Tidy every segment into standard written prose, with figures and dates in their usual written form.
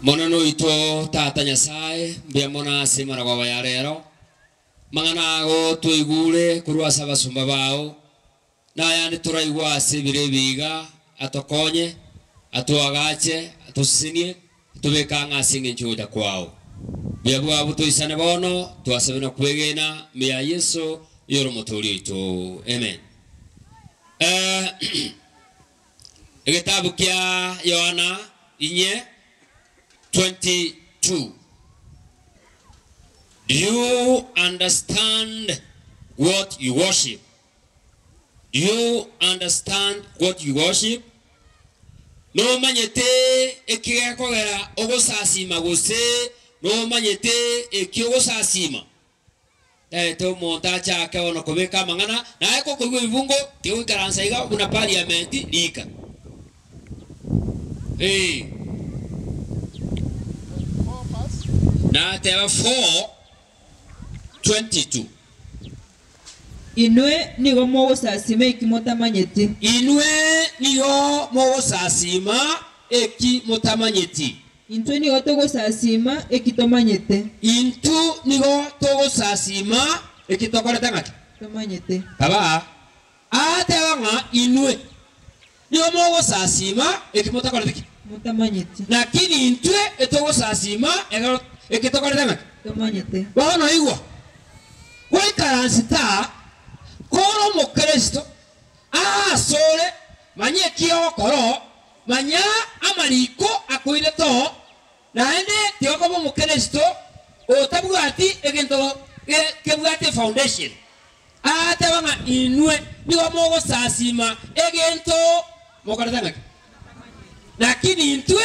Monene oito Tata Nyasae, mbuya mono ase emaragoba ya rero. Amang'ana ago twaigure korwa ase abasomba bao, na ayande toraigwe ase ebiro ebi iga, atokonye, atoagache, atosesenie, atobeke ang'e ase engencho y'ogocha kwao. Buya bwabo toisane bono, twasabe na kwegena ime ya Yeso, oyore Omotoori oito. Amen. Egetabu kia Yohana inye 22. Do you understand what you worship? Do you understand what you worship? Nomanyete eki gekogera ogosasima gose nomanyete eki ogosasima? Taete omonto achake bono kobeka amang'ana, naye kokoigwa ebibungo, tigoikaransa iga buna parliament rika. Ee. Nateba 4:22. Inwe nigo mogosasima eki motamanyeti. Inwe nigo mogosasima eki motamanyeti. Intwe nigo togosasiima eki tomanyete. Intwe nigo togosasiima eki tokorete ng'aki? Tomanyete. Kaba agateba ng'a inwe nigo mogosasiima eki motakorete ki? Motamanyeti. Lakini intwe etogosasiima ekero eki tokorete ng'aki? Tomanyete. Bono igwa, goikaransete aa, kore Omokristo, aa asore, manya eki ogokora oo, Manya amariko akoirete oo, naende tigokoba omokeresito otabwati egento kebwate efoundation. Agateba ng'a inwe nigo mogosasima egento mokorete ng'aki? Lakini intwe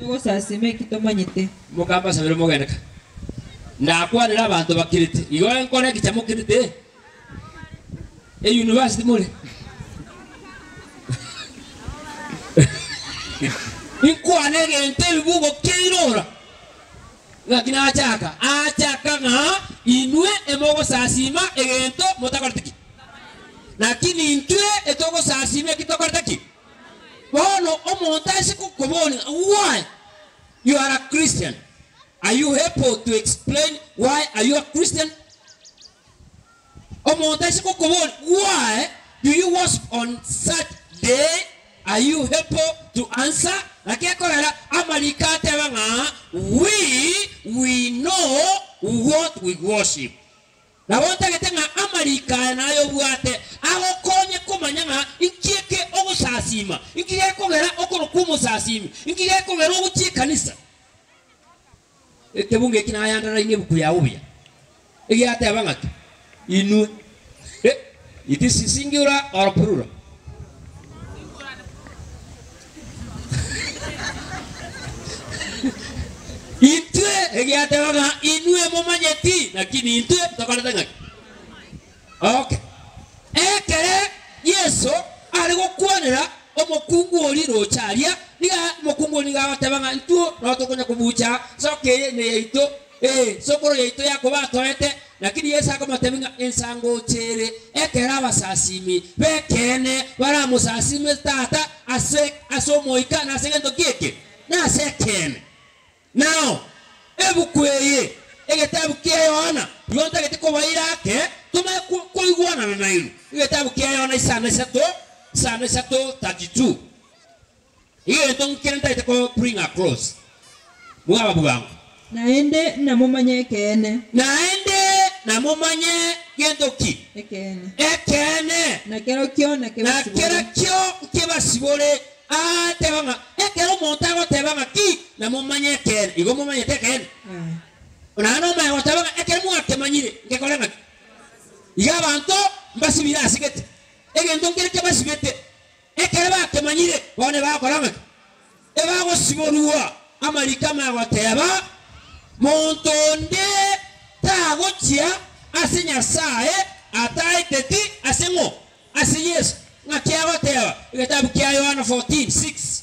Togosasima eki tomanyete. Mokambasabere mogende ka. Ndakwanere abanto bakirete. Igo enkore ekicha mokirete? Euniversity more? Inkwane egento ebibugo kiairora. Ng'aki nachaka? Achaka ng'a inwe emogosasima egento motakoreti ki? Lakini intwe etogosasima eki tokorete ki? Bono omonto ase kokoboria ng'a why you are a Christian, are you able to explain why are you a Christian? Omonto ase kokoboria why do you worship on such day, are you able to answer? Naki ekorera amariko ateba ng'a we we know what we worship. Nabo ntagete ng'a amariko aya nayobwate, agokonye komanya ng'a inki eke ogosasiima, inki gekogera okorokwa omosasiimi, inki gekogera ogochia ekanisa. Ekebungo eki nayandererainie ebuku yao buya, egiateba ng'aki, Inwe, it is singular or plural? Intwe, egiateba ng'a inwe momanyeti, lakini intwe tokorete ng'aki? Okay. Ekere Yeso are gokwanera omokungu oria roche aria, niga omokungu oria nigo agoteba ng'a intwo nabo tokonya kobucha soka eye neyaito, ee, sokoro yaito Yakobo atoete, Lakini Yeso akamotebia ng'a ensa ngocha ere, ekero abasasimi b'ekeene baramosasime Tata ase ase Omoika na ase egento ki'eke, na ase ekeene. Nao ebuku eye, egetabu kia Yohana, igo ntagete kobaira ake, tomanye koigwanana nainwe. Egetabu kia Yohana isano isato, isano isato, 32. Egento nkere ntagete ko bring across mwaba bwango. Naende namomanye ekeene. Naende namomanye gento ki? Ekeene. Ekeene. Na kerokio Na nakebasibore. kerokio nkebasibore. Aateba ng'a ekero omonto agoteba ng'a ki, namomanye ekeene. Igo momanyete ekeene? Naende omanye goteba ng'a ekero mwakemanyire, nkekore ng'aki? Iga abanto mbasibire ase gete. Egento nkere kebasibete. Ekero bakemanyire, bono ebagokora ng'aki? Ebagosiborwa amariko amaya goteba, Monto onde tagochia ase Nyasae ataeteti ase ng'o? Ase Yeso. Ng'aki agoteba? Egetabu kia Yohana 14:6.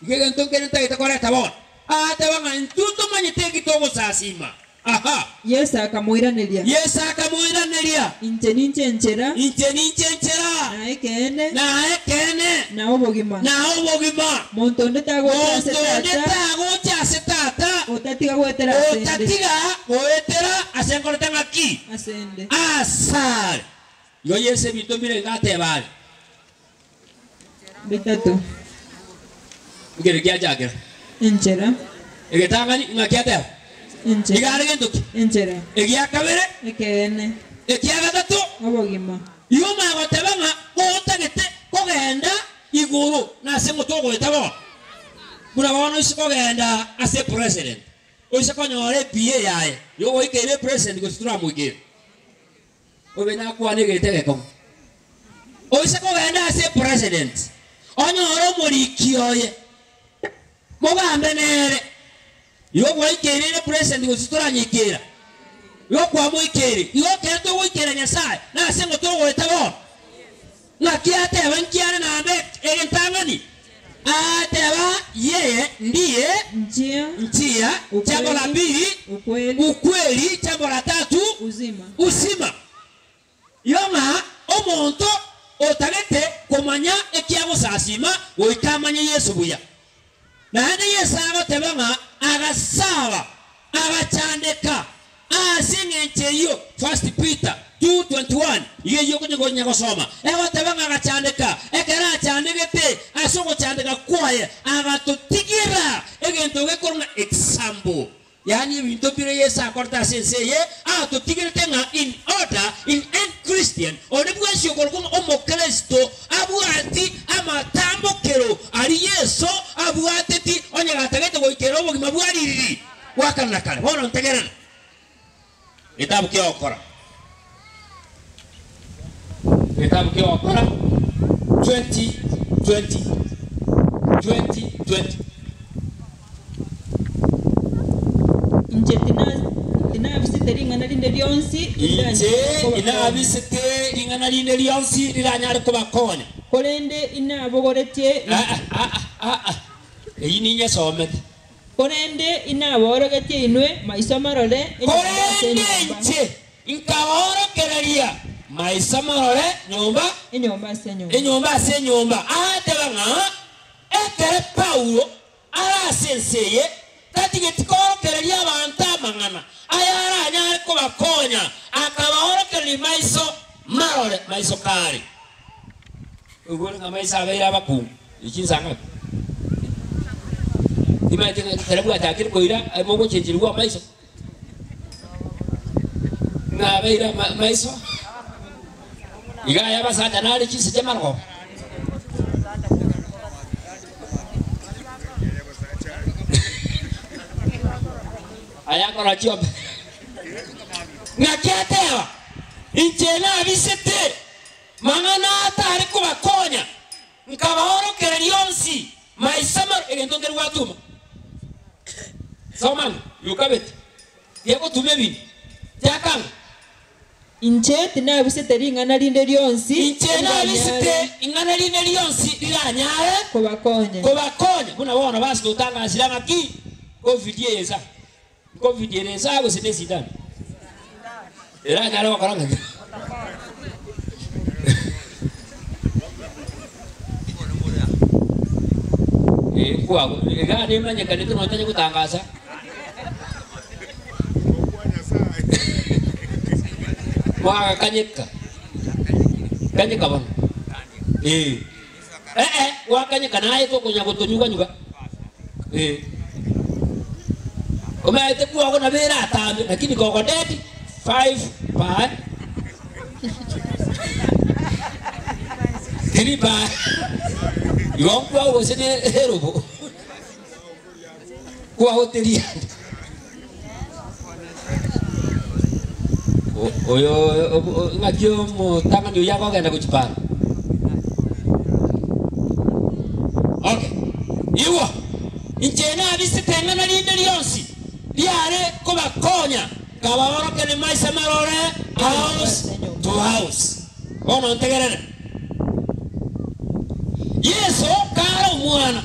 Igo egento nkere ntagete koreta bono. Agateba ng'a intwe ntomanyete eki togosasima. Aha. Yeso akamoiraneria. Yeso akamoiraneria. Inche ninche enchera. Inche ninche enchera. Na ekeene. Na ekeene. Na obogima. Na obogima. Monto onde tagocha ase Monto onde Tata. tagocha Otatiga goetera ase 'nde. Otatiga goetera ase nkorete ng'aki? Ase 'nde. Asare. Igo Yeso ebinto mbire iga ateba are. Bitato. Nkere kiachakera. Enchera. Egetang'ani ng'aki ateba? Enchera. Iga are gento ki? Enchera. Egia kabere. Ekeene. Ekia gatato. Obogima. Igo omanye goteba ng'a gotagete kogenda igoro nase ng'o togoeta bono? Buna bono oise kogenda ase epresident, oise konyora ePA yaye, igo goikeire epresident gose toramoikeire? Obe nakwane egento egekong'u. Oise kogenda ase epresident, onyore omoriki oye, mogambe nere, igo gwaikeire epresident gose toranyeikeira? Igo kwamoikeire. Igo ekero togoikera Nyasae, nase ng'o togoeta bono? Ng'aki ateba nkiare naende egentang'ani? Ateba yeye ndiye Njia, njia, jambo la ukweli, pili ukweli, ukweli, jambo la tatu uzima. uzima. Igo ng'a omonto otagete komanya ekiagosasima goika amanye Yeso buya. Naende Yeso agoteba ng'a agasaba, agachandeka ase eng'encho eyio, First Peter 2:21, iga eyio okonya konya gosoma, egoteba ng'a agachandeka, ekero achandegete ase ogochandeka kwaye agatotigera egento gekorwa ng'a example. Yaani ebinto mbire Yeso akorete ase ense eye, atotigerete ng'a in order in any Christian, onde bwensi okorokwa ng'a omokristo abwati amatambokero aria Yeso abwateti onye gatagete goikera obogima bwa ririri bwa kare na kare. Bono ntegerere. Getabu kia Gokora. Getabu kia Gokora 20:20. 20:20. Inche tina- tinabisete ring'ana rinde rionsi Inche riranyare kobakonya. inabisete ring'ana rinde rionsi riranyare kobakonya. Korende inabogoretie Ah, ah, ah, ah, ah. Eyio ninyesomete. Korende inaborogetie inwe maiso marore enyomba ase Korende enyomba. inche nkabaorokereria maiso marore nyomba Enyomba ase enyomba. enyomba ase enyomba. Agateba ng'a ekere Paulo are ase ense eye, tatigeti koorokereria abanto amang'ana aya aranyare kobakonya, akabaorokereria maiso marore maiso kare. Oigure ng'a maiso abeire abakungu, echi nsang'ani. Timanyeti ng'a ekero bwachakire koira, aye mogochencherigwa amaiso. Ng'a abeire ama- maiso, iga aya abasacha nare chinse chi'amarogoba. Aya akora chiombe. Ng'aki ateba, Inche nabisete mang'ana atare kobakonya, nkabaorokereria onsi maiso amaro egento nkeri gwatuma. Somanga, yokabete, gegotuma ebinto, tiakanga. Inche tinabisete ring'ana rinde rionsi Inche nabisete ing'ana rinde rionsi riranyare kobakonya. kobakonya. Buna bono basi totangasire ng'aki covid eyesa. Covid ere esa gose ne esindano? Eranyare gokora ng'aki? Eh, nkwago iga nimanyekanete notanye gotangasa. Mwagakanyeka. Kanyeka bono. Eh. Eh eh, gwakanyeka naye tokonya gotonyuganyuga. Eh. Omaete kwago nabo eratambe, lakini kogodeti 5 by 3 by igo nkwago gose ne erobo kwagoteria oyo ng'aki omotang'ani oyio akogenda gochia para. Okay. Igwa, inche nabisete ing'ana rinde rionsi riare kobakonya, nkabaorokeria maiso marore house to house. Bono ntegerere. Yeso kare omwana,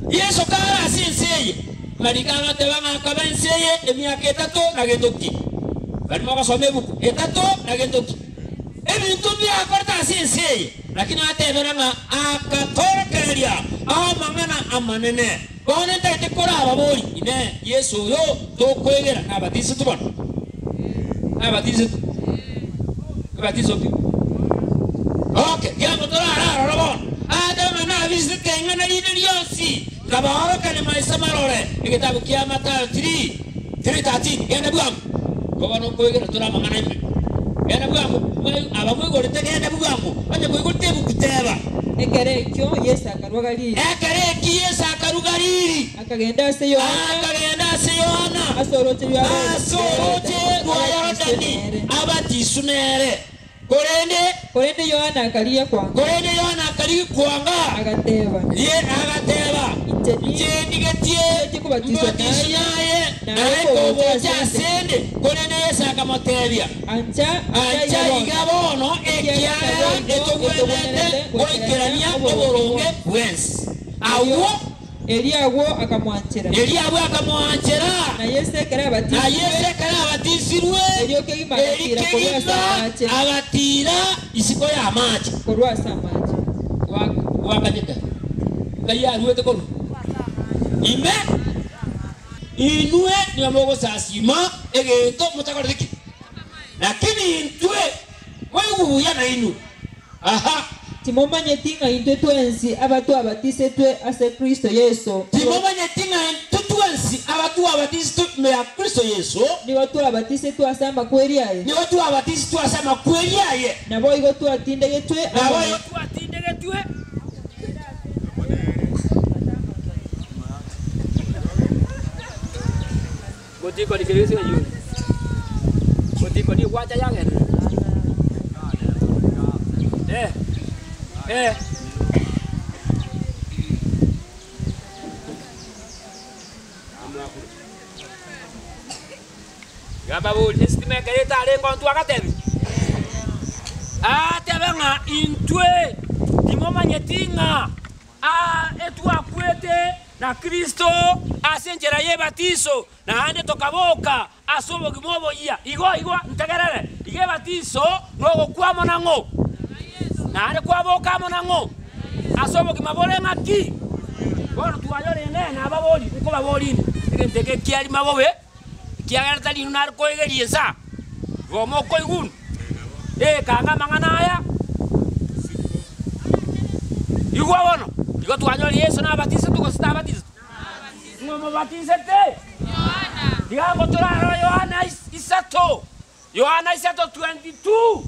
Yeso kare ase ense eye, mariko agateba ng'a akaba ense eye emiaka etato na gento ki. Barimo gosoma ebuku, etato na gento ki. Ebinto mbiakorete ase ense eye. Lakini atebera ng'a akatorokereria amang'ana amanene. Bono ntagete korababori, Inee, Yeso oyo tokwegera nabatisetwe bono? Nabatisetwe? Ebatiso pi? Okay, kiango torare aroro bono. Atebe ng'a nabisete ing'ana rinde rionsi, nkabaorokania maiso marore. Egetabu kia Mathayo 3, 3:13. Genda bwango. Igo bono nkoegera tore amang'ana ime. Genda bwango, aba moigorete genda bwango. Onye koigorete ebuku teba. Ekero ekio Yeso akarua Galili. Ekero ekio Yeso akarua Galili. Akagenda ase Yohana. Akagenda ase Yohana. Ase orooche rwa Ase orooche rwa Yorodani, abatiswe nere. Korende. Korende Yohana akarigia kwanga. Korende Yohana akarigia kwanga. Agateba. Ye agateba, Inche Inche ndigetie kobatiswa naye, naye naye kogocha asende. Korende Yeso akamotebia, Ancha Ancha iga bono, ekiagera etogwenerete goikerania oboronge bwensi. Agwo. Erio agwo akamwanchera. Erio agwo akamwanchera. Na Yeso ekero Na abatisirwe. Yeso ekero abatisirwe. Erio kegima Erio agatira korwa ase kegima amache. agatira isiko y'amache. Korwa ase amache. Gwakanyete ngai aruete korwa ime. Inwe nigo mogosasima egento motakoreti ki? Lakini intwe moigwe buya nainwe. Aha. Timomanyeti ng'a intwe twensi abatwabatisetwe ase Kristo Yeso. Timomanyeti ng'a intwe twensi abatwabatisetwe ime ya Kristo Yeso. Nigo twabatisetwe ase amakweri aye. Nigo twabatisetwe ase amakweri aye. Naboigo twatindegetwe amo. Naboigo twatindegetwe. Atebe ng'a intwe timomanyeti ng'a etwakwete na Kristo ase enchera y'ebatiso, naende tokaboka ase obogima oboyia. Igo igo ntegerere, iga ebatiso nogokwa amo nang'o, naende kwaboka amo nang'o ase obogima bore ng'aki? Bono twayorende nababori, nkobaboria inde, egento eke kiarima bobe, ekiagera tari inwe nare koegeria insa, igo mokoigwa. Ee, kanga amang'ana aya. Igwa bono, igo twanyorire Yeso nabatisetwe gose tabatisetwe? Ng'o omobatisete? Tiga ngo torarore Yohana isato, Yohana isato 22,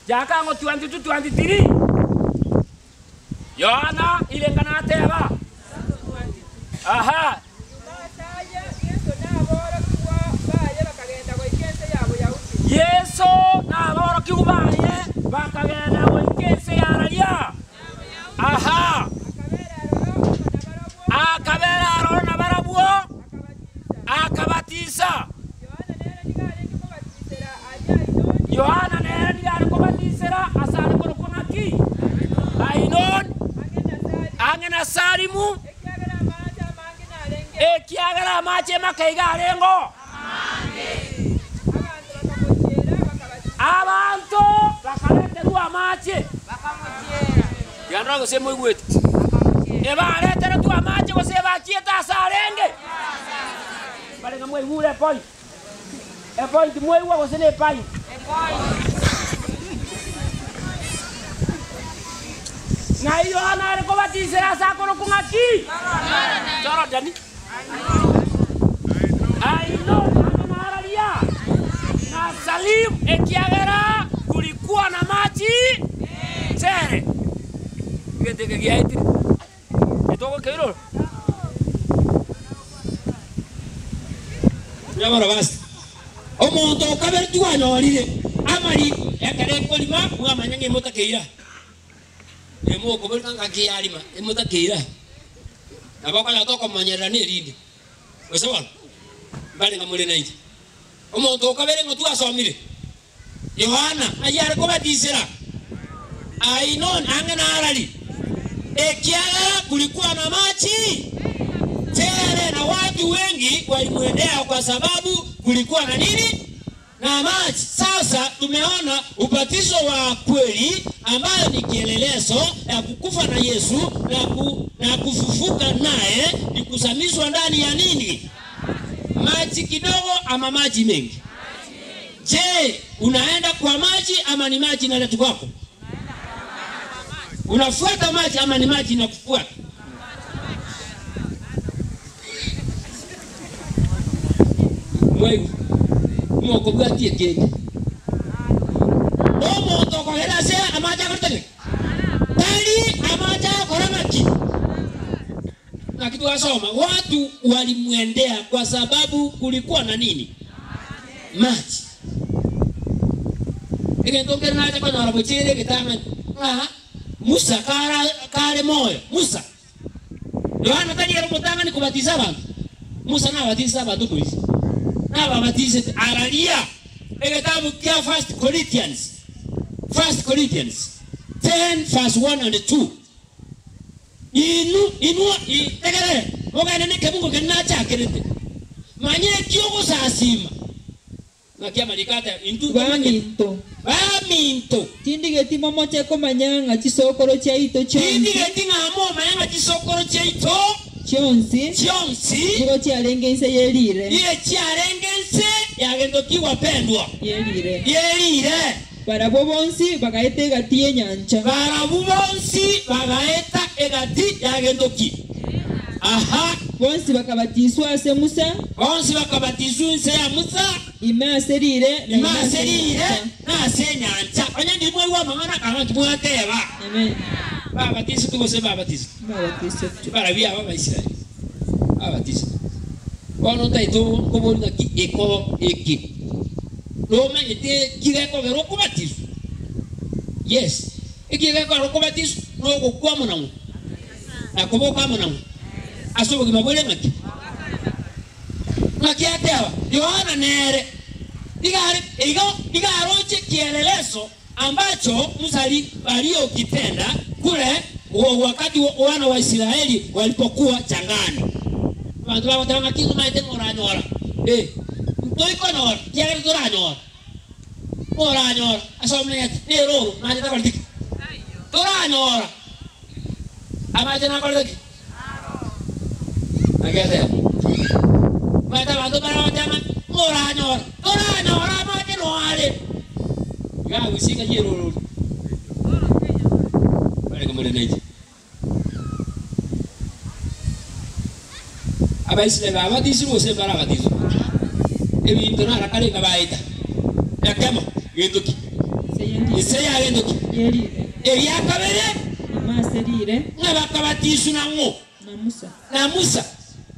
chaka ngo 22, 23. Yohana irenga nateba, Aha. Yeso naborokigwa baye bakagenda goika ense y'Araria. Aha. Akabera aroro nabarabwo, akabatisa. Yohana nere nigo are kobatisera ase are korokwa ng'aki? Ainon, ang'e na Salimu, ekiagera amache makeiga arengeo. Abanto bakareterwa amache. Tiga ndore gose moigwete. Ebareteretwe amache gose ebachiete ase arenge? Mbare ng'a mwaigure epoint. Epoint mwaigwa gose ne epint? Ng'ai Yohana are kobatisera ase akorokwa ng'aki? Jorodani. Aino amo na Araria na Salimu, ekiagera kulikuwa namachi tere. Egento eke giaetire etogokeirora. Buya bono basi, omonto o kabere twanyorire amariko ekero ekorima, mwamanya ng'a emotakeira. Emokoboreka ngaki yarima, emotakeira. Nabo okonyora tokomonyerera nerinde. Gose bono, mbare ng'a more nainche. Omonto o kabere ng'a twasomire, Yohana ayio are kobatisera Ainon ang'e na Arari, ekiagera kulikuwa na machi tere, na watu wengi walimwendea kwa sababu kulikuwa na nini? Na maji. Sasa tumeona ubatizo wa kweli ambayo ni kielelezo ya kukufa na Yesu na kufufuka naye, ni kuzamishwa ndani ya nini? Maji kidogo ama maji mengi? Je, unaenda kwa maji ama ni maji inaletwa kwako? Unafuata maji ama ni maji inakufuata? Mwaigu mwokobwatie kende omonto okogera ase amache akorete tari amache akora ng'aki ng'aki twasoma watu walimwendea kwa sababu kulikuwa na nini? Maji. Egento nkere nacha konyora bochere egetang'ani ng'a Musa kare moyo Musa Yohana tari ere omotang'ani kobatisa abanto. Musa nabatisa abanto koisi nababatisete araria egetabu kia 1 Corinthians 1 Corinthians 10 verse 1 and 2 inu inua itegere ogane ne kebungo kenachakerete manye kiogosasima nakiamarikate intu Baminto. Baminto. Tindigeti momoche komanya ng'a chisokoro chiaito chionsi. Tindigeti ng'a momanya ng'a chisokoro chiaito chionsi. Chionsi. Nigo chiarenge inse yerire. Iye chiarenge inse yagendoki wapendwa. Yerire. Yerire. Barabwo bonsi bagaeta egati y'enyancha. Barabwo bonsi bagaeta egati yagendoki. Aha. Bonsi bakabatiswa ase Musa. Bonsi bakabatiswa inse ya Musa. Ime ase rire na Ime ase rire na ase enyancha. Onye ndimwe wa mang'ana kanga kibwateba. Amen. Babatisi tugose babatisi. Babatisi. Barabia aba Baisraeli. Babatisi. Bono ntaito kobori ng'aki eko eki. Nomanyete kigekogera okobatiswa. Yes. Ekigekogera okobatiswa nogokwa monang'o. Nakoboka monang'o. Ase obogima bore ng'aki. Ng'aki ateba Yohana nere. Igare igo igaroche kielelezo ambacho Musa aliyokitenda kule wakati wana wa Israeli walipokuwa changani. Bantu babatanga kintu maite ngoranyora. Ntoikonyora kiagere toranyora. Ngoranyora asomne neroro maite takoltiki. Toranyora. Amaite nakoltiki. Agete. Maite bantu baratanga ngoranyora. Toranyora maite noare. Gagusika yeroro. Bale kumure neje. Abaisraeli babatisirwe gose barabatiswa. Ebinto narakarenga baeta. Yakemo gentoki. Ise ya gentoki. Yerire. Ebyakabere Ime ase rire ng'a bakabatiswa nang'o na Musa. Na Musa.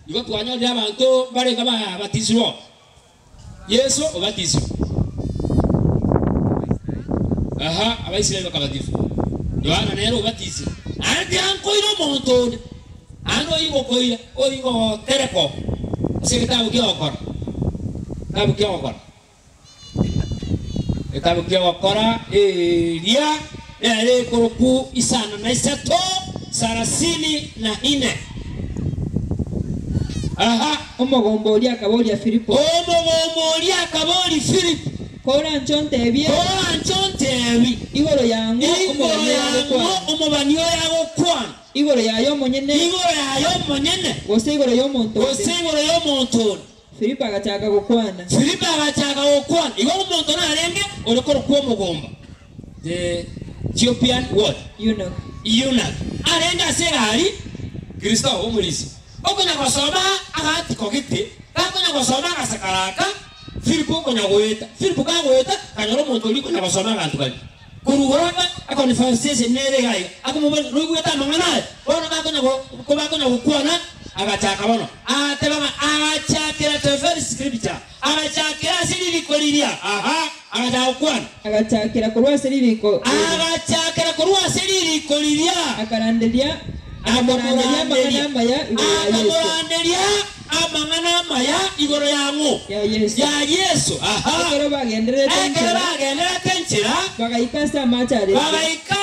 Igo twanyorire abanto barenga babatisirwe. Yesu obatisirwe. Aha, Abaisraeli bakabatiswa. Yohana nere obatisirwe. Andi ankoire omonto onde. Ano oigokoira, oigotereko. Ase egetabu kia gokora. Getabu kia gokora. Getabu kia gokora eria nere ekoroku isano na isato 34. Aha. Omogombo oria akaboria Filipo. Omogombo oria akaboria Filipo. Kora ncho ntebie. Kora ncho ntebi. Igoro yang'o Igoro yang'o omobani oyo agokwana. Igoro yaye omonyene. Igoro yaye omonyene. Gose igoro y'omonto onde. Gose igoro y'omonto onde. Filipo agachaka gokwana. Filipo agachaka gokwana. Igo omonto narenge ore korokwa omogomba. The Ethiopian what? Eunuch. Eunuch. Arenge ase egari Kristo omorisi. Okonya gosoma agatiko gete, gakonya gosoma agasakaraka, Filipo okonya goeta. Filipo kagoeta kanyora omonto ori konya gosoma aganto kari. Kurugoraka akonifasese nere gai. Akomobona roigweta amang'ana aya. Bono gakonya kobakonya gokwana agachaka bono. Atebanga agachakira the very scripture. Agachakira ase ririko riria. Aha, agachaka gokwana. Agachakira korwa ase ririko. Agachakira korwa ase ririko riria. Akaranderia akamoranderia amang'ana amaya igoro ya Yesu. Akamoranderia amang'ana amaya igoro yang'o. Ya Yesu. Ya Yesu. Aha. Ekero bagendererete Ekero enchera. bagendererete enchera. Bagaika ase amache arenge. Bagaika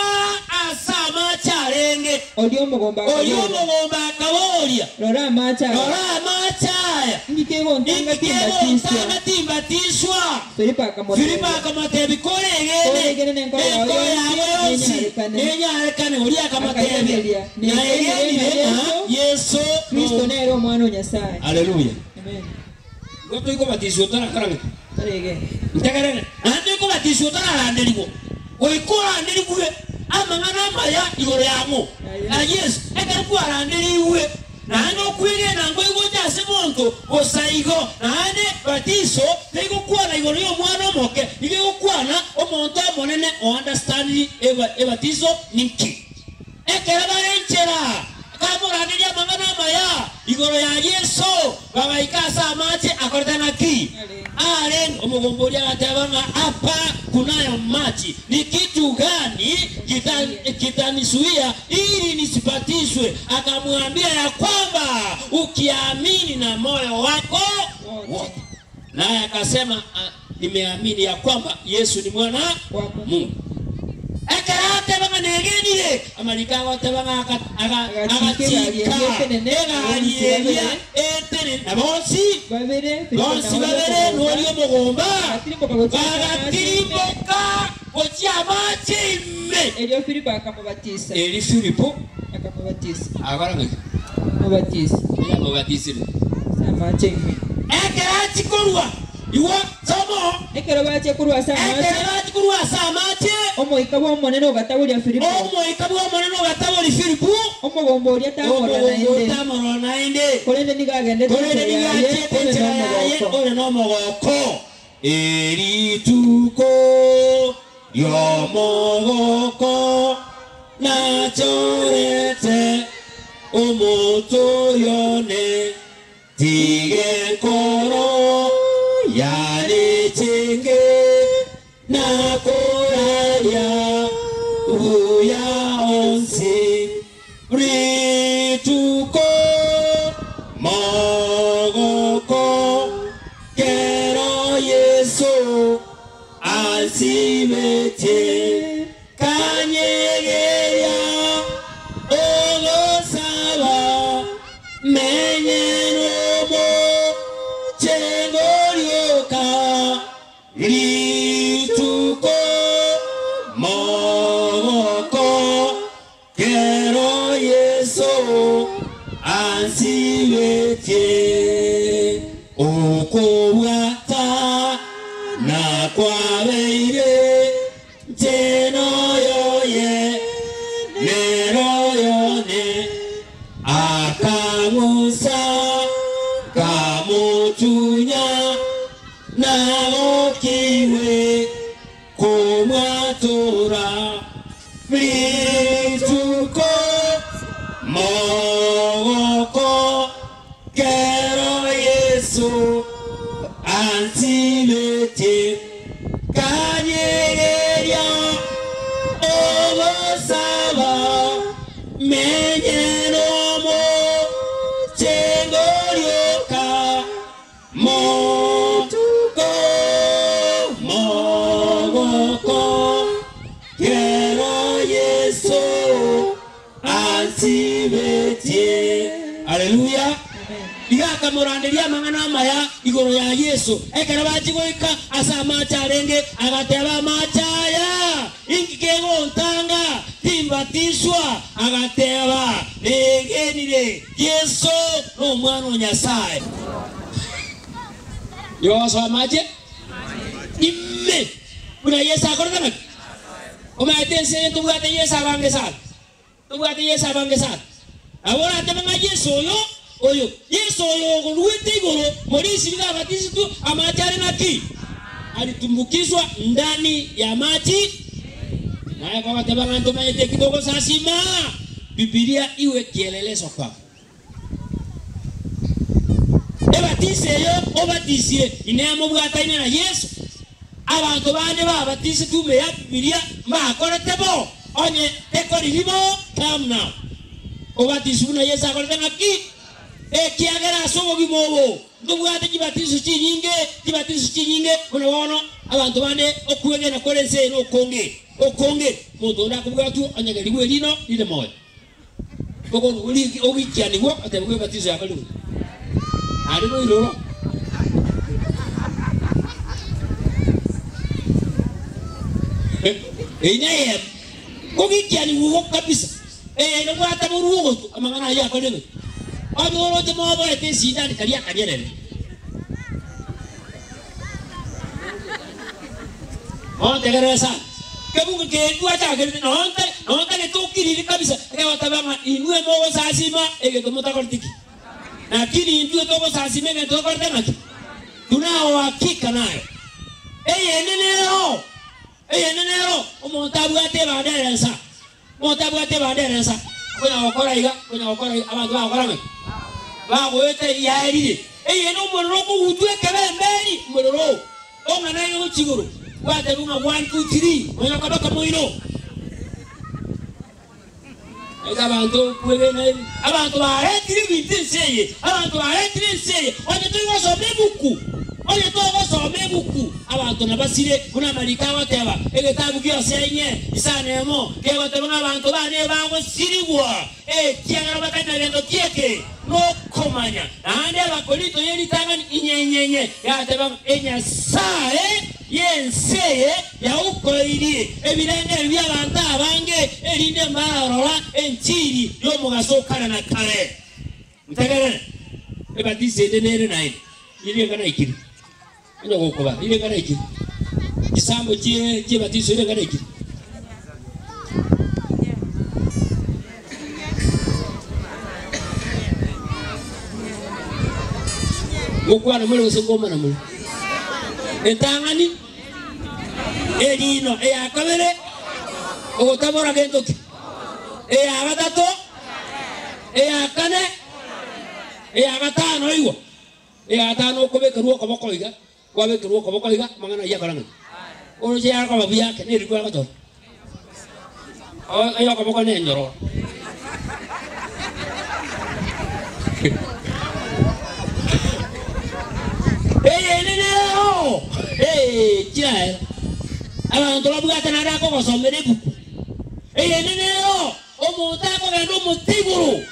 ase amache arenge. Oria omogomba Oria akaboria. omogomba akaboria. Rora amache aya. Rora amache aya. Ngike kegontanga Inki timbatiswa? kegontanga timbatiswa? Filipo akamotebia, Filipo akamotebia, Kore egene Kore egene nenkoro yao nenkoro yao yonsi, yonsi, nenyarekane. nenyarekane. Oria akamotebia, Akairaneria, Naegenire Negenire ng'a Yeso Yeso Kristo nere Omwana o Nyasae. Haleluya. Amen. Igo toikobatiswa otarakora ng'aki? Toregene. Ntegerere, naende toikobatiswa otararanderigwa, goika oranderigwe amang'ana amaya igoro yang'o? Ya Yeso. Ekero kwaranderigwe, naende okwegena nkoigocha ase monto bosa igo, naende batiso teigokwana igoro y'omwana omoke, igo egokwana omonto omonene o understandiri ebatiso ninki. Ekero bare nchera, akamoranderia amang'ana amaya igoro ya Yeso, bagaika ase amache akorete ng'aki? Arenge. Omogomba oria agateba ng'a, Apa kunayo machi, ni kitu gani kitanisuia ili nisibatizwe? Akamwambia ya kwamba ukiamini na moyo wako wote. Naye akasema, nimeamini ya kwamba Yesu ni mwana wa Mungu. Mungu. Ekero ateba ng'a negenire, amariko agoteba ng'a Agachika egari agachika eria etenene, egari bonsi eria babere. etenene, na bonsi Babere, Filipo bonsi na oria babere omogomba, noria omogomba bagatirimboka gochia ase amache ime. bagatirimboka gochia amache ime. Erio Filipo akamobatisa. Eri Filipo Akamobatisa. agakora ng'aki? Omobatisa. Omobatisire. Ase amache ime. Ekero achia korwa igo somo. Ekero bachia korwa ase amache. Ekero bachia korwa ase amache. Omoika bw'Omonene ogataboria Filipo. Omoika bw'Omonene ogataboria Filipo. Omogomba oria tamorora Omogomba naende. tamorora naende. Korende nigo agendete Korende enchera nigo yaye, achiete ore enchera yaye, nomogoko. ore nomogoko. Erituko ri'omogoko nachorete omotoria one, tiga enkoro yane echenge na koraria buya onsi. Rituko mogoko kero Yeso ansibetie, kanyegeria ogosaba menye nomochengo rioka. Rituko mogoko kero Yeso ansibetie, okobwata nakwabeire ncheno yoye nero yone, akang'usa kamotunya nagokiwe komwatora. Rituko mogoko kero Yeso ansibetie, kanyegeria ogosaba menye nomochengo rioka. Motuko mogoko kero Yeso ansibetie. Haleluya. Iga akamoranderia amang'ana amaya igoro ya Yeso. Ekero bachia goika ase amache arenge, agateba, Amache aya, inki kegontanga timbatiswa? Agateba, Negenire, Yeso nomwana o Nyasae. Yosoa amache ime buna Yeso akorete naki? Omanyete ense eye ntobwate Yeso abange sana. Tobwate Yeso abange sana. Nabo oratebe ng'a Yeso oyo, oyo, Yeso oyo ogoruete igoro, morisi nigo abatisitwe amache are naki? Alitumbukizwa ndani ya maji. Naye kogateba ng'a ntomanyete eki togosasima, Bibilia iwe kielelezo kwako. Ebatiso eyo obatisire inee mobwataine na Yeso? Abanto bande babatisetwe ime ya Bibilia mbakorete bo, onye tekoriri bo, come now. Obatiswe buna Yeso akorete ng'aki? Ekiagera ase obogima obo ntobwate chibatiso chinyinge, chibatiso chinyinge buna bono abanto bande okwegena kore ense eye nokonge, okonge. Omonto onde akobwatwa onyegerigwe erino rire moyo. Ogokianigwa otebigwe ebatiso yakorirwe. Aria noiroro. Eyio neyemo. Kogikianigwa igo kabisa, eye nobwate borwa ogotwa amang'ana ayio akorire ng'aki? Onye oroche moboete esindani karia akanyerere. Montegerere sana. Kebungo keria gwachakerete nonte nontagete okiriri kabisa egegoteba ng'a inwe mogosasima egento motakoreti ki? Lakini intwe togosasima egento tokorete ng'aki? Tunao uhakika nayo. Eyende nero. Eyende nero, omonto abwate ebandera ensa, omonto abwate ebandera ensa, konya gokora iga, konya gokora iga, abanto bagokora ng'aki? Bagoeta yaerire. Eyende omorero okogutwa ekebemberi, omorero oo, ong'ana aye gochia igoro, gwatebiwa ng'a one, two, three, onya okobeka moino. Naende abanto kwegena ebi, abanto baretire ebinto ense eye, abanto baretire ense eye, onye toigosoma ebuku, onye togosoma ebuku, abanto nabasire, buna amariko agoteba, egetabu gionsi aing'e isano emo, kegoteba ng'a abanto bane bagosirigwa, ekiagera batari na gento ki eke, nokomanya. Naende Abakorinto ye ritang'ani inye inye inye, yateba ng'a Enyasae y'ense eye yaukoirie ebirengererio bi'abanto abange, erinde mbararora enchiri y'omogaso o kare na kare. Ntegerere, ebatiso ende nere naende, riria naikire, onye gokobara, riria naikire, chisambo chie chi'ebatiso riria naikire. Ngokwana more gose nkomana more? Entang'ani, erino, eya kabere, ogotabora gento ki? Eya gatato, eya kane, eya gatano igwa. Eya gatano okobekerwa okoboko iga, kwabekerwa okoboko iga, amang'ana ayio akora ng'aki? Oroche yakoba buya ake, neri kwagotora. Eyokoboko nenyororo. Eyende nero chiaera. Abanto babwate naende akogosomera ebuku. Eyende nero omonto akogenda omote igoro.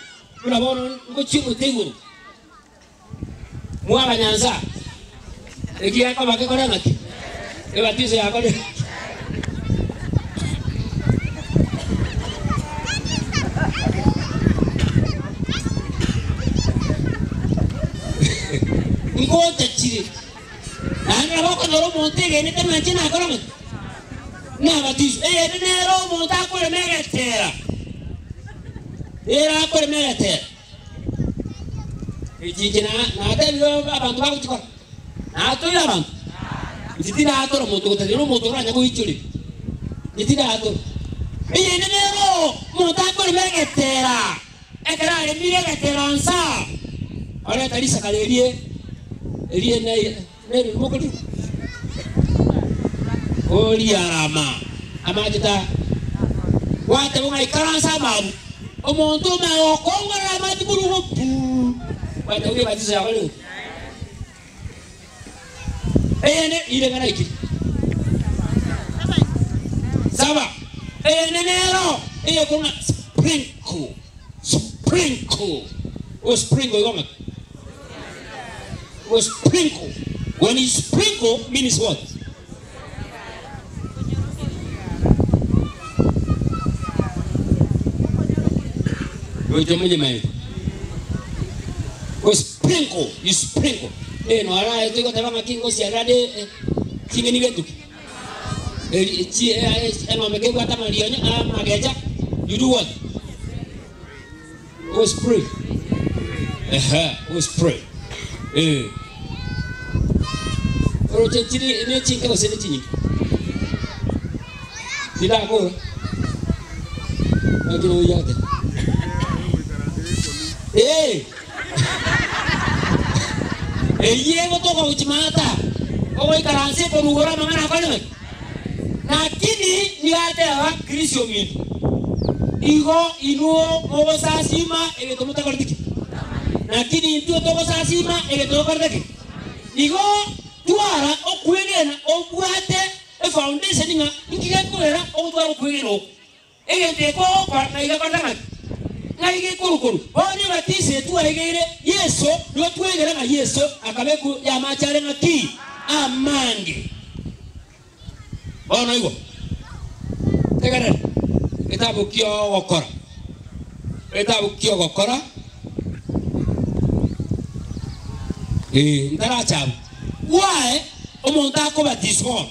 Buna bono ngochia omote igoro. Mwabanyansa, eki gekoba gekore ng'aki? Ebatiso yakore ng'aki? Ngocha chire, naende nabo okonyora omonto egenete ng'a inche nakore ng'aki? Nabatiswe. Eyende nere omonto akorema egetera, ere akorema egetera. Echi inche natebire abanto bagochikora, natoire abanto, inche tindatora omonto gotari nomonto oranye goichoreria, inche tindatora. Eyende nero omonto akorema egetera, ekero aremire egetera nsa, oreta risakara erie erie ne Oriarama amache ta gwateba ng'a ikaranse amabu, omonto omanye gokongorera amache korwa igo puu, gwateba ng'a ebatiso yakorire gose? Eyende rireng'ana ikiri saba, eyende nero eyekong'a sprinkle, sprinkle, o sprinkle igo ng'aki? Go sprinkle. When you sprinkle means what? Gocha omonye maete. Go sprinkle, you sprinkle. Eh, no ara ete goteba ng'aki ngosiarera de eh, ching'eni getuki. Eri chi eh, eng'ombe kebwate amarionyo amagecha. You do what? Go spray. Ehe, go spray. Eh. Oroche chiri ne chinke gose ne chinyinge. Ndakora. Lakini oyate. Eh. Eyio egotoka gochia maata, ogoikaransa ekorugora amang'ana akore ng'aki? Lakini nigo ateba Kristo ominto, Igo inwe mogosasiima egento motakoreti ki? Lakini intwe togosasiima egento tokorete ki? Igo twara okwegena obwate efoundation ng'a inki gekogera ogotwara okwegena oko. Egento eke ogokora ng'ai gekorete ng'aki? Ng'ai gekorukorwa? Bono ebatiso eye twaigeire Yeso, nigo twegera ng'a Yeso akabekwa y'amache are ng'aki? Amange. Bono igwa. Tegerera, Egetabu ki'ogokora, egetabu ki'ogokora, ee, ntarache abwo. Gwae omonto akobatiswa bono,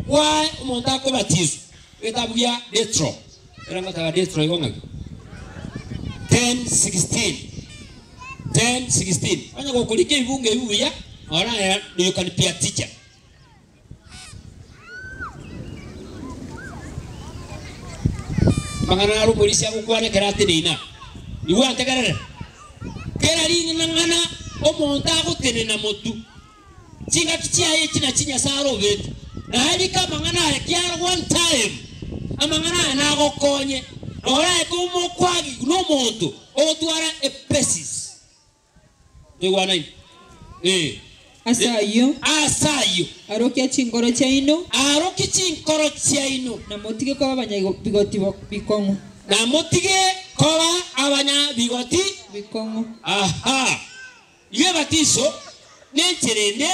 gwae omonto akobatiswa, egetabu gia Detro, ekero ngoteba Detro igo ng'aki? 10:16, 10:16. Onye gokorika ebibungo ebi buya, oranyora you can be a teacher. Amang'ana naro omorisia agokwana ekero ateneine aa. Igwa ntegerere, kera ring'ana omonto agotenena motu, chingaki chiaye echi nachi Nyasae arobete, na arike amang'ana aya kiaro one time, amang'ana aya nagokonye, noraete omokwagi nomonto ogotwara epesis. Toigwanaine? Ee. Ase ayio. Ase ayio. Arokia chinkoro chiaino. Arokie chinkoro chiaino. Na motige koba abanyabigoti bikong'u. Na motige koba abanyabigoti bikong'u. Aha. Igo ebatiso nenchera ende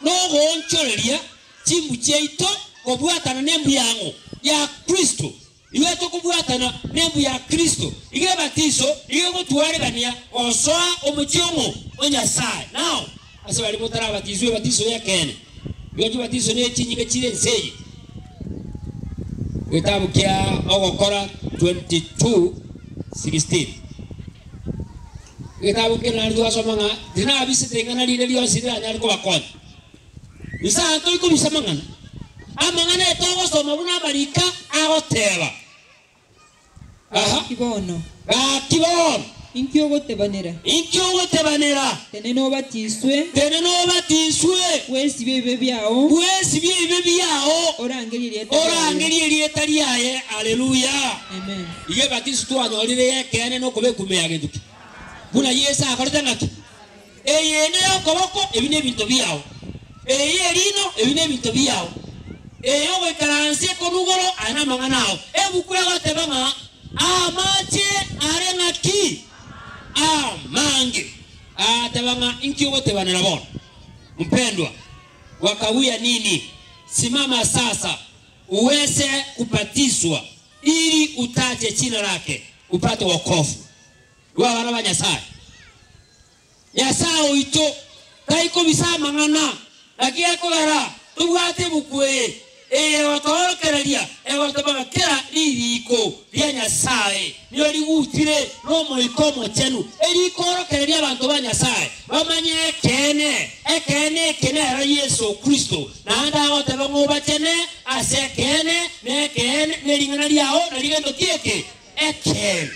nogoonchoreria chimbu chiaito kobwatana nembu yang'o? Ya Kristo. Igo tokobwatana nembu ya Kristo, igo ebatiso igo egotwaregania gosoa omochie omo o Nyasae. Nao ase baria motarabatiswa ebatiso y'ekeene, igo chibatiso ne chinyinga chire ense eye. Egetabu kia Ogokora 22:16. Egetabu nkere naende twasoma ng'a tinabisete ing'ana rinde rionsi riranyare kobakonya. Inse aa toikobisa amang'ana, amang'ana etogosoma buna amariko agoteba. Aha. Gaki bono. Gaki bono. Inki ogotebanera? Inki ogotebanera? Tenena obatiswe. Tenena obatiswe. Bwesibie ebibe biao. Bwesibie ebibe biao. Orangerie erieta riaye. Orangerie erieta riaye. Haleluya. Amen. Igo ebatiso twanyorire y'ekeene nokobekwa ime ya gento ki? Buna Yeso akorete ng'aki? Eye ney'okoboko, ebi nebinto biao, eye y'eriino, ebi nebinto biao, eye ogoikaransa ekorwa igoro, aya namang'ana ao. Ebuku egoteba ng'a amache are ng'aki? Amange. Agateba ng'a inki ogotebanera bono? Mpendwa, wakawia nini? Simama sasa, uweze kubatizwa, ili utaje jina lake, upate wokovu. Igo abana ba Nyasae. Nyasae oito tai kobisa amang'ana, naki ekogera tobwate ebuku eye, eye egotoorokereria, egoteba ng'a kera ririiko ria Nyasae nigo rigutire n'Omoika Omochenu, erikoorokereria abanto ba Nyasae bamanye ekeene. Ekeene eke nero Yeso Kristo, naende agoteba ng'a obachene ase ekeene, na ekeene nering'ana riao nario gento ki eke? Ekeene.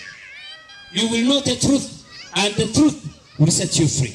You will know the truth and the truth will set you free.